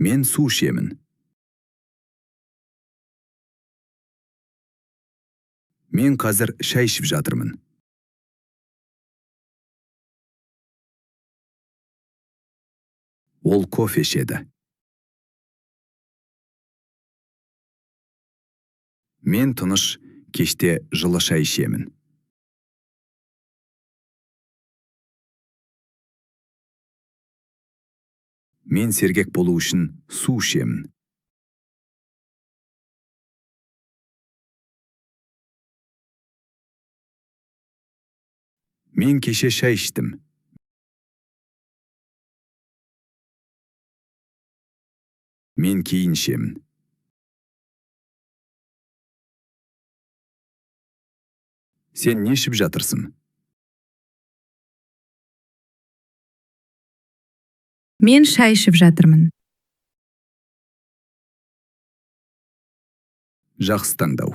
Мен су ішемін. Мен қазір шай ішіп жатырмын. Ол кофе ішеді. Мен тыныш кеште жылы шай ішемін. Мен сергек болу үшін су ішемін. Мен кеше шай іштім. Мен кейін ішемін. Сен не ішіп жатырсың? Мен шай ішіп жатырмын. Жақсы таңдау.